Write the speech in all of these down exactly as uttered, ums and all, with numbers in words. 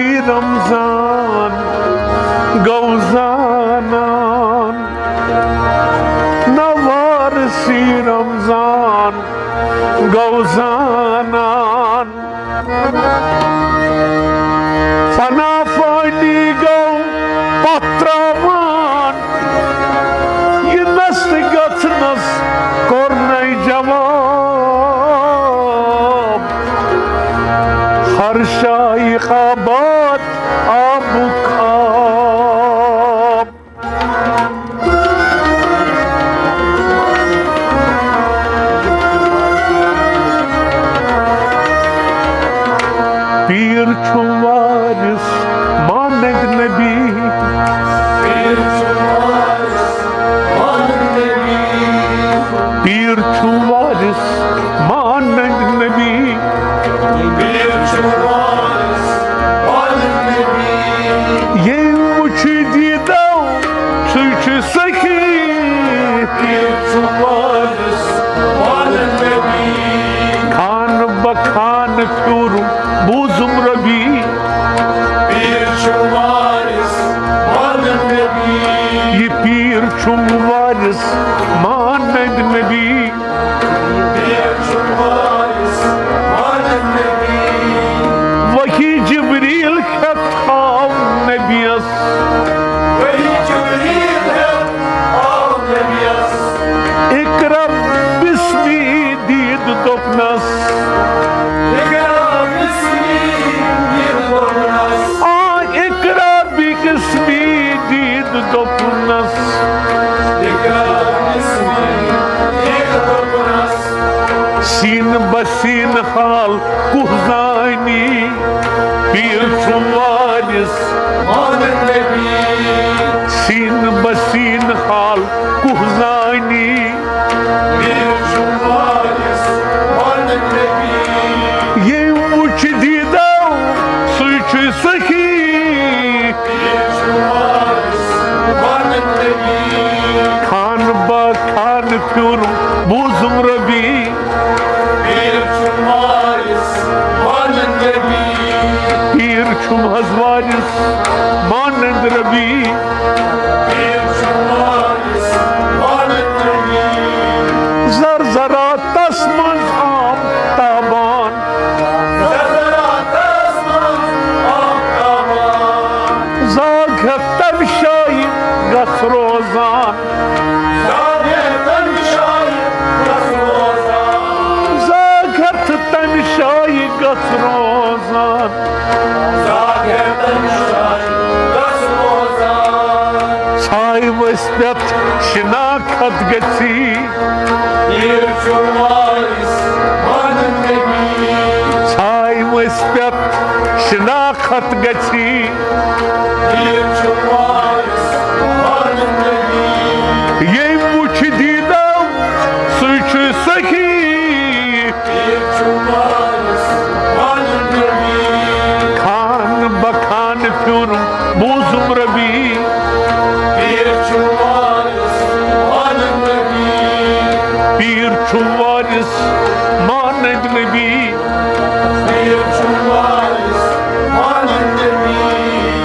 رمضان گوٚو زانان، نوارسی رمضان گوٚو زانان۔ فنا فانی گوٚو پتھ تراوان، یہِ نس تہٕ گژھنس کوٚر نے جواب۔ ہر شایخ آباد آبُک آب۔ پیٖر چھُ وارث مانند نبی۔ پیٖر چھُ وارث مانند نبی۔ پیٖر چھُ وارث مانند نبی۔ پیٖر چھُ وارث مانند نبی۔ ییٚمۍ وُچھِ دیٖدو سُے چھُ سخی۔ پیٖر چھُ وارث مانند نبی۔ خانہٕ بہ خانہٕ پھیوٗرُم بوٗزُم ربی۔ پیٖر چھُ وارث مانند نبی۔ یہِ پیٖر چھُم وارث مانند نبی۔ پیٖر چھُم وارث مانند نبی۔ وحی جبریل ہٮ۪تھ آو نبیَس۔ وحی جبریل ہٮ۪تھ آو نبیَس۔ اقرا بسمی دید دوٚپنس۔ اقرا بسمی دید دوٚپنس۔ آ، اقرا بسمی دید دوٚپنس۔ اقرا بسمی دید دوٚپنس۔ سین بسین حال کوہ زانی، پیٖر چھُم وارث مانند نبی۔ سین بسین حال کوہ زانی۔ پیٖر چھُم وارث مانند نبی۔ ییٚمۍ وُچھِ دیٖدو سُے چھُ سخی۔ پیٖر چھُم وارث مانند نبی۔ خانہٕ بہ خانہٕ پھیوٗرُم بوٗزُم ربی۔ پیٖر چھُم وارث مانند نبی۔ پیٖر چھُم حظ وارث مانند ربی۔ پیٖر چھُم وارث مانند نبی۔ زرزراتس منٛز آم تابان۔ زرزراتس منٛز آم تابان۔ زاگ ہٮ۪تھ تمہِ شایہِ گژھ روزان۔ زاگ ہٮ۪تھ تمہِ شایہِ گژھ روزان۔ زاگ ہٮ۪تھ تمہِ شایہِ گژھ روزان۔ زاگ ہٮ۪تھ تمہِ شایہِ گژھ روزان۔ ژھاے ؤسۍ پٮ۪تھ شناخت گژھی۔ پیٖر چھُم وارث مانند نبی۔ ژھاے ؤسۍ پٮ۪تھ شناخت گژھی۔ پیٖر چھُم وارث مانند نبی۔ ییٚمۍ وُچھِ دیٖدو سُے چھُ سخی۔ پیٖر چھُم وارث مانند نبی۔ خانہٕ بہ خانہٕ پھیوٗرُم بوٗزُم ربی۔ پیٖر چھُم وارث مانند نبی۔ پیٖر چھُم وارث مانند نبی۔ پیٖر چھُم وارث مانند نبی۔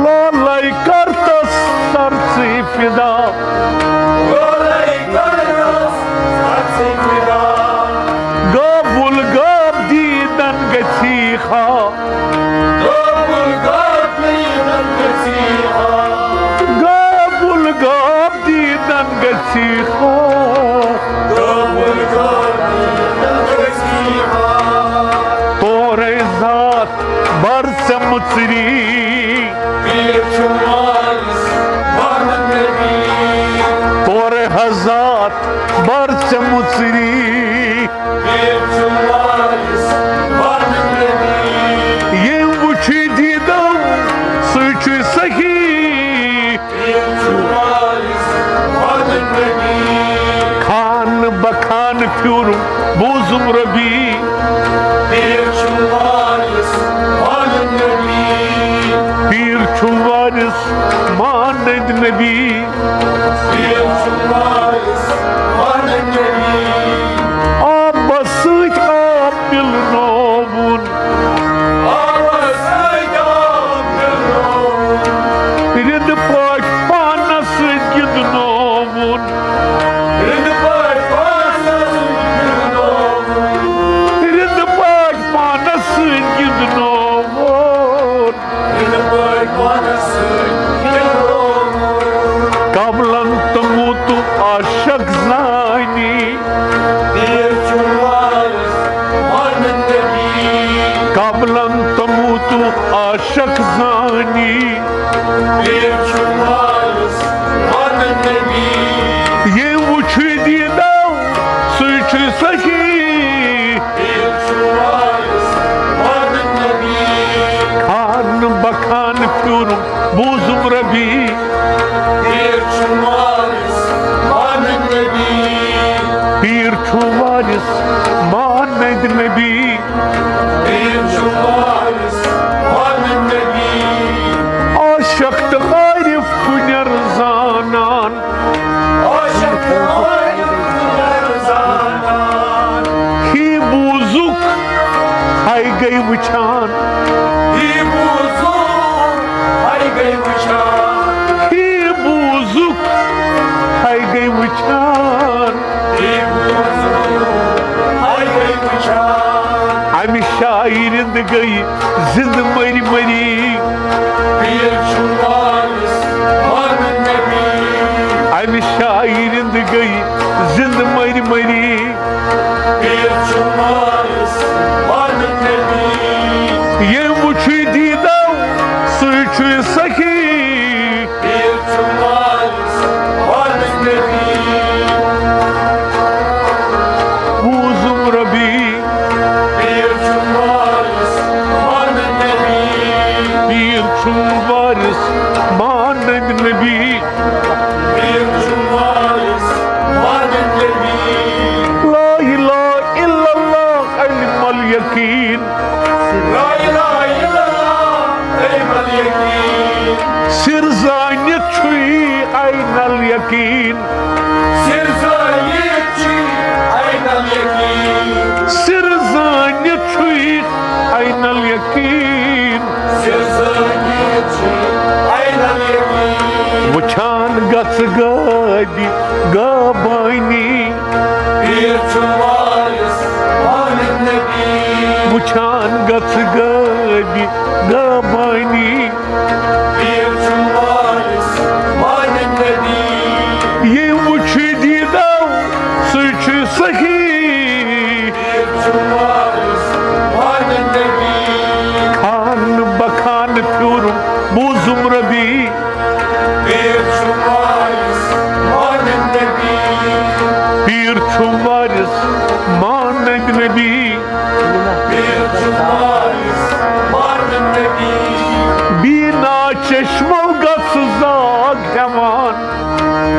لالے کرتس سرسٕے فدا۔ لالے کرتس سرسٕے فدا۔ گابُل گاب دیٖدن گژھی ہا۔ گابُل گاب دیٖدن گژھی ہا۔ گابُل گاب دیٖدن گژھی ہا۔ گابُل گاب دیٖدن گژھی ہا۔ تورے ذات بر ژےٚ مُژری۔ پیٖر چھُم وارث مانند نبی۔ تورے ذات بر ژےٚ مُژری۔ پیٖر چھُم وارث مانند نبی۔ ییٚمۍ وُچھِ دیٖدو سُے چھُ سخی۔ پیٖر چھُم وارث مانند نبی۔ خانہٕ بہ خانہٕ پھیوٗرُم بوٗزُم ربی۔ پیٖر چھُم وارث مانند نبی۔ پیٖر چھُم وارث مانند نبی۔ پیٖر چھُم وارث مانند نبی۔ آبس سۭتۍ آب مِلنووُن۔ آبس سۭتۍ آب زانی۔ پیر چھُ وارث، وَنہٕ نبی۔ ییٚمۍ وُچھِ دیٖدو، سُے چھُ صحیح۔ پیر چھُ وارث، وَنہٕ نبی۔ خان بخان پھیوٗرُم، بوٗزُم ربی۔ پیر چھُ وارث، وَنہٕ نبی۔ پیر چھُ وارث، مانند نبی۔ پیر چھُ وارث، وَنہٕ نبی۔ عاشق تہٕ عارف کُنٮ۪ر زانان۔ عاشق تہٕ عارف کُنٮ۪ر زانان۔ ہی بوٗزُکھ، ہَے گٔے وٕچھان۔ ہی بوٗزُکھ، ہَے گٔے وٕچھان۔ ہی بوٗزُکھ، ہَے گٔے وٕچھان۔ ہی بوٗزُکھ، ہَے گٔے وٕچھان۔ اَمہِ شاعرِ زِندٕ گٔے زِندٕ مٔرۍ مٔری۔ پیر چھُ وارث، وَنہٕ نبی۔ اَمہِ شاعرِ زِندٕ گٔے زِندٕ مٔرۍ مٔری۔ پیر چھُ وارث، وَنہٕ نبی۔ ییٚمۍ وُچھِ دیٖدو، سُے چھُ صحیح۔ پیر چھُ وارث، وَنہٕ نبی۔ بوٗزُم ربی۔ پیر چھُ وارث، وَنہٕ نبی۔ پیر چھُ وارث، مانند نبی۔ پیر چھُ وارث، وَنہٕ نبی۔ لا الہ الا اللہ، علم الیقین۔ لا الہ الا اللہ، علم الیقین۔ سر زٲنِتھ چھُے عین الیقین۔ سر زٲنِتھ چھُے عین الیقین۔ سر زٲنِتھ چھُے عین الیقین۔ سر زٲنِتھ چھُے عین الیقین۔ وٕچھان گژھٕ غٲبی غٲبٲنی۔ پیر چھُ وارث، وَنہٕ نبی۔ وٕچھان گژھٕ غٲبی غٲبٲنی۔ پیر چھُ وارث، وَنہٕ نبی۔ ییٚمۍ وُچھِ دیٖدو، سُے چھُ صحیح۔ پیر چھُ وارث، وَنہٕ نبی۔ خان بخان پھیوٗرُم، بوٗزُم ربی۔ پیر چھُ وارث، مانند نبی۔ پیر چھُ وارث، مانند نبی۔ پیر چھُ وارث، مانند نبی۔ بینا چشمو گژھٕ زاگ ہٮ۪وان۔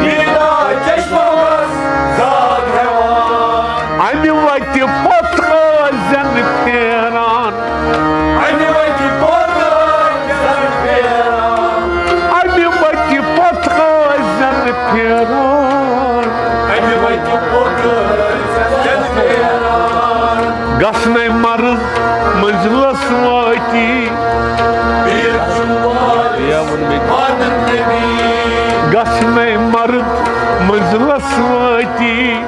بینا چشمو گژھٕ زاگ ہٮ۪وان۔ اَمہِ وَتہِ پَتھ ٲسۍزٮ۪ن پھیران۔ اَمہِ وَتہِ پَتھ ٲسۍزٮ۪ن پھیران۔ اَمہِ وَتہِ پَتھ ٲسۍزٮ۪ن پھیران۔ اَمہِ وَتہِ پَتھ ٲسۍزٮ۪ن پھیران۔ گژھنَے مرض منزلس وٲتی۔ پیر چھُ وارث، وَنہٕ نبی۔ گژھنَے مرض منزلس وٲتی۔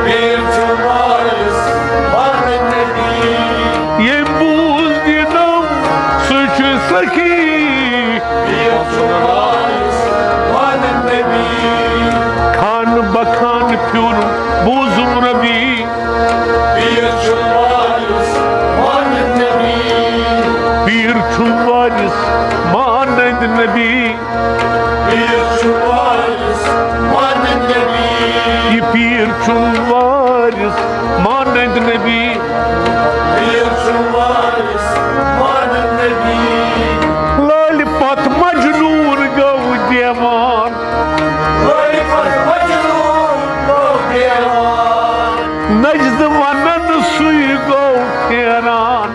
پیر چھُ وارث، وَنہٕ نبی۔ ییٚمۍ بوٗز دیٖدو، سُے چھُ صحیح۔ پیر چھُ وارث، وَنہٕ نبی۔ خان بخان پھیوٗرُم، بوٗزُم ربی۔ پیر چھُ وارث، وَنہٕ نبی۔ پیر چھُ وارث، مانند نبی۔ پیر چھُ وارث، مانند نبی۔ یہِ پیٖر چھُ وارث، مانند نبی۔ پیر چھُ وارث، مانند نبی۔ لالہِ پتھ مجنوٗن گوٚو دیوان۔ لالہِ پتھ مجنوٗن گوٚو دیوان۔ نجدٕ ونان سُے گوٚو پھیران۔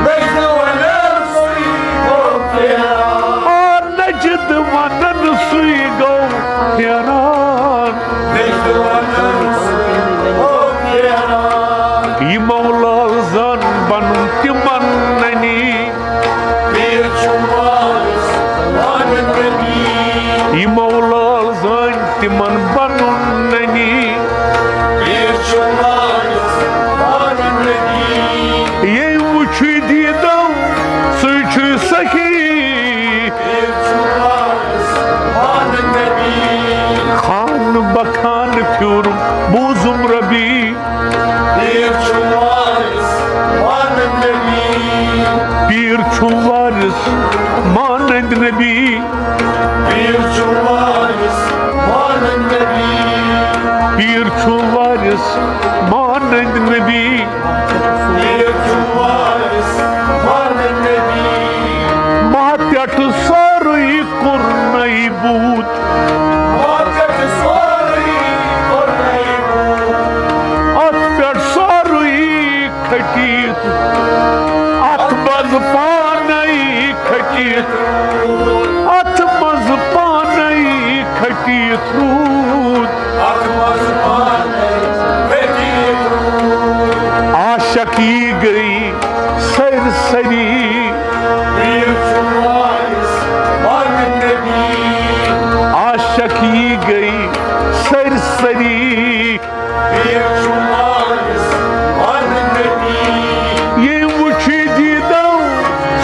نجدٕ ونان سُے گوٚو پھیران۔ آ، نجدٕ ونان سُے گوٚو پھیران۔ نجدٕ ونان سُے گوٚو پھیران۔ یِمو لال زن بنُن تِمن ننی۔ پیر چھُ وارث، مانند نبی۔ یِمو لال زن تِمن بنُن ننی۔ پیر چھُ وارث، مانند نبی۔ ییٚمۍ وُچھُے دیٖدو، سُے چھُ صحیح۔ پیر چھُ وارث، مانند نبی۔ خان بخان پھیوٗرُم، بوٗزُم ربی۔ پیر چھُ وارث، مانند نبی۔ پیر چھُ وارث، مانند نبی۔ پیٖر چھُ وارِث مانند نبی۔ پیٖر چھُ وارِث مانند نبی۔ پیٖر چھُ وارِث مانند نبی۔ ماہ پٮ۪ٹھ سورُے کوٚر نَے بوٗت۔ ماہ پٮ۪ٹھ سورُے کوٚر نَے بوٗت۔ اَتھ پٮ۪ٹھ سورُے کھٹِتھ، اَتھ منٛز پانَے کھٹِتھ، اَتھ منٛز پانَے کھٹِتھ روٗد۔ اَتھ منٛز پانَے کھٹِتھ روٗد۔ عاشق یی گٔے سٲرسٕے۔ پیٖر چھُ وارِث مانند نبی۔ عاشق یی گٔے سٲرسٕے۔ پیٖر چھُ وارِث مانند نبی۔ ییٚمۍ وُچھِ دیٖدو،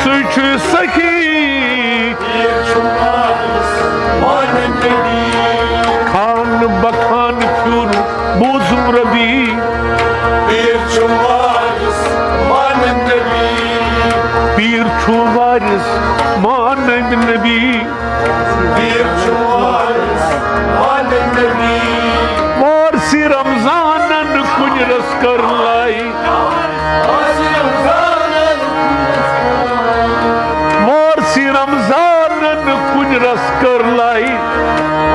سُے چھُ سخی۔ پیٖر چھُ وارِث مانند نبی۔ خان بخان پھیوٗر بوٗزُم ربی۔ پیٖر چھُ وارِث مانند نبی۔ پیٖر چھُ وارِث مانند نبی۔ پیٖر چھُ وارِث مانند نبی۔ وارثِ رمضانن کُنہِ رس کٔر لَے۔ وارثِ رمضانن، وارثِ رمضانن کُنہِ رس کٔر لَے۔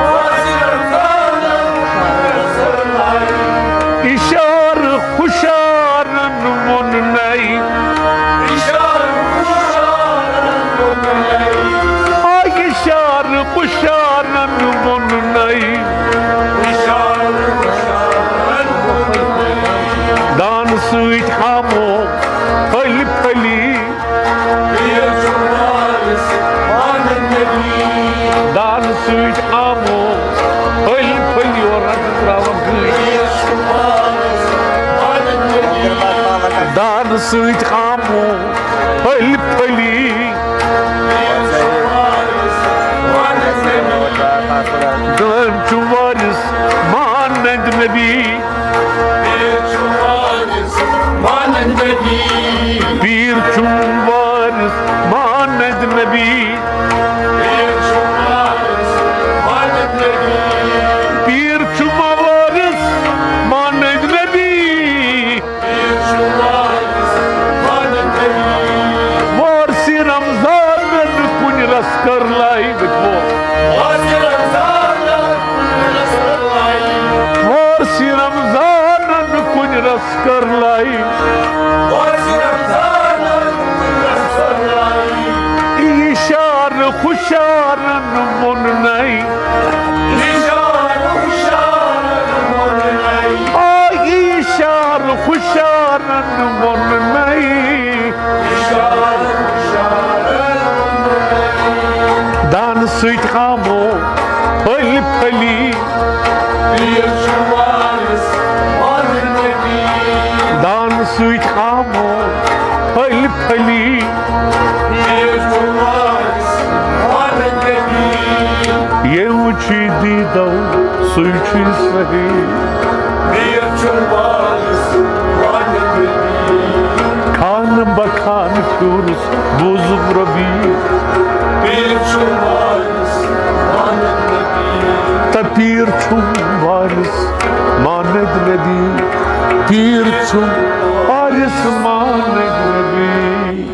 وارثِ رمضانن کُنہِ رس کٔر لَے۔ اِشارٕ ہُشارن ووٚن نَے۔ اِشارٕ ہُشارن ووٚن نَے۔ آ، اِشارٕ ہُشارن ووٚن نَے۔ اِشارٕ ہُشارن ووٚن نَے۔ دانہٕ سۭتۍ ہامو پھٔلۍ پھٔلی۔ پیٖر چھُ وارِث مانند نبی۔ دانہٕ سۭتۍ ہامو پھٔلۍ پھٔلی، اور رنٛگ ترٛاوان گٔلۍ۔ پیٖر چھُ وارِث مانند نبی۔ دانہٕ سۭتۍ ہامو پھٔلۍ پھٔلی۔ پیٖر چھُ وارِث مانند نبی۔ دانہٕ چھُ وارِث مانند نبی۔ پیٖر چھُ وارِث مانند نبی۔ پیٖر چھُم وارِث مانند نبی۔ پیٖر چھُم وارِث مانند نبی۔ پیٖر چھُم وارِث مانند نبی۔ پیٖر چھُم وارِث مانند نبی۔ وارثِ رمضانن کُنہِ رس کٔر لَے۔ وارثِ رمضانن کُنہِ رس کٔر لَے۔ وارثِ رمضانن کُنہِ رس کٔر لَے۔ وارثِ رمضانن کُنہِ رس کٔر لَے۔ اِشارٕ ہُشارن ووٚن نَے۔ اِشارٕ ہُشارن ووٚن نَے۔ آ، اِشارٕ ہُشارن ووٚن نَے۔ اِشارٕ ہُشارن ووٚن نَے۔ دانہٕ سۭتۍ ہامو پھٔلۍ پھٔلی۔ پیٖر چھُ وارِث مانند نبی۔ دانہٕ سۭتۍ ہامو پھٔلۍ پھٔلی۔ پیٖر چھُ وارِث مانند نبی۔ ییٚمۍ وُچھِ دیٖدو، سُے چھُے صحیح۔ پیٖر چھُ وارِث مانند نبی۔ خان بخان پھیوٗرُس بوٗزُم ربی۔ پیٖر چھُ وارِث مانند نبی۔ تہٕ پیٖر چھُم وارِث مانند نبی۔ پیٖر چھُم وارِث مانند نبی۔